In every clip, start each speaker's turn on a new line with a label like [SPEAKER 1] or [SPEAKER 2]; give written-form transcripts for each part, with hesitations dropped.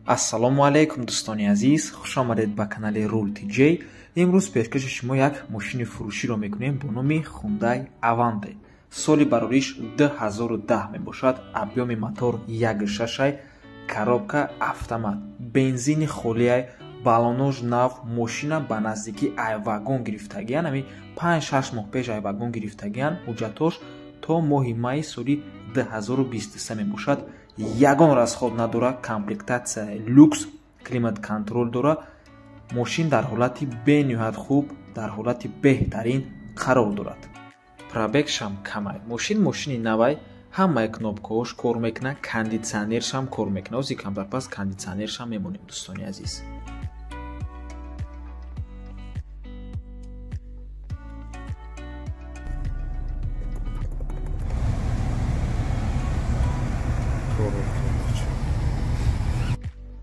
[SPEAKER 1] Ассалому алайкум, дӯстони азиз, хуш омадед ба канали Рул TJ. Имрӯз пешкаши шумо як мошини фурӯширо мекунем бо номи Hyundai Avante. Соли барориш 2010 мебошад, объёми мотор 1.6, коробка автомат, бензини холиай, баллонош нав, мошина ба наздикӣ айвагон гирифтагиян, ҳамин 5-6 моҳ пеш айвагон гирифтагиян, ҳуҷҷатош то моҳи майи соли 2023 мебошад. Ягон расход надора, комплектатсия люкс, климат-контроль дора. Мошин дар ҳолати бениҳоят хуб, дар ҳолати беҳтарин қарор дорад. Пробегшам камай. Мошин мошини навай, ҳамаи кнопкаҳош кор мекунад, кондитсионершам кор мекунад. Ози камтар пас кондитсионершам мемонем, дӯстони азиз.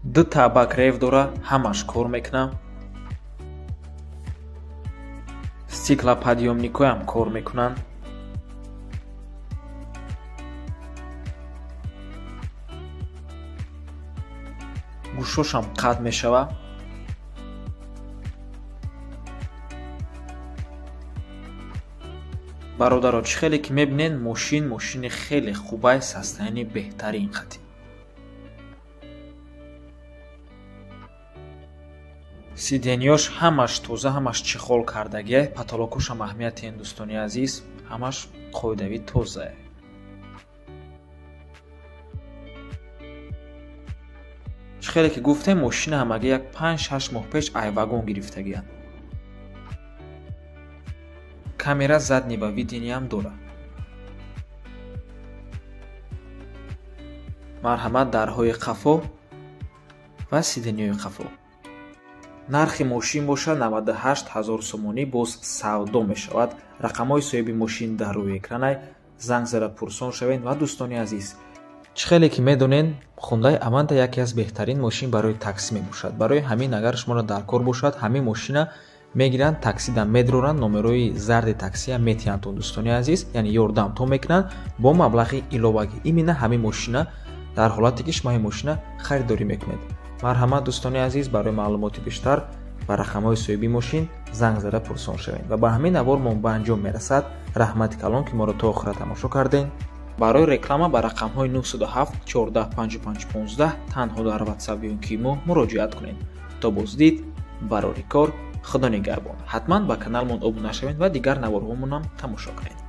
[SPEAKER 1] Ду табак рев дора, ҳамаш кор мекунад. Стеклоподъёмникҳоям кор мекунанд. Гӯшошам қатъ мешавад. Бародаро, чӣ хеле ки мебинед, мошин мошини хеле хубай, состоянии беҳтарин қатӣ. Сиденьёш ҳамаш тоза, ҳамаш чехол кардагиай, потолокошам аҳамияти дӯстони азиз, ҳамаш қоидавӣ тозае. Чӣ хеле ки гуфтем, мошина ҳамагӣ як 5-6 моҳ пеш айвагон гирифтагиянд. Камера заднего видениям дора. Марҳамат, дарҳои қафо ва сиденьёи қафо. Нархи мошин бошад 98 000 сомонӣ, боз савдо мешавад. Рақамҳои соҳиби мошин дар рӯи экранай, занг зада пурсон шавед. Ва дӯстони азиз, чӣ хеле ки медонед, Hyundai Avante яке аз беҳтарин мошин барои таксӣ мебошад. Барои ҳамин агар шуморо дар кор бошад, ҳамин мошина мегиранд, таксида медроранд, номерои зарди таксия метиҳанд то дӯстони азиз, яъне ёрдамтон мекунанд бо маблағи иловагӣ. Именно ҳамин мошина дар ҳолате ки шумо ҳамин мошина харидорӣ мекунед. Марҳамат, дӯстони азиз, барои маълумоти бештар ба рақамҳои соҳиби мошин занг зада пурсон шавед. Ва ба ҳамин навормон ба анҷом мерасад. Раҳмати калон, ки моро то охира тамошо кардем. Барои реклама ба рақамҳои 907 14 55 15 танҳо дар WhatsApp ё ки мо муроҷиат кунед. То боздид, барори кор, Худо нигаҳбон. Ҳатман ба каналмон обуна шавед ва дигар наворҳомонам тамошо кунед.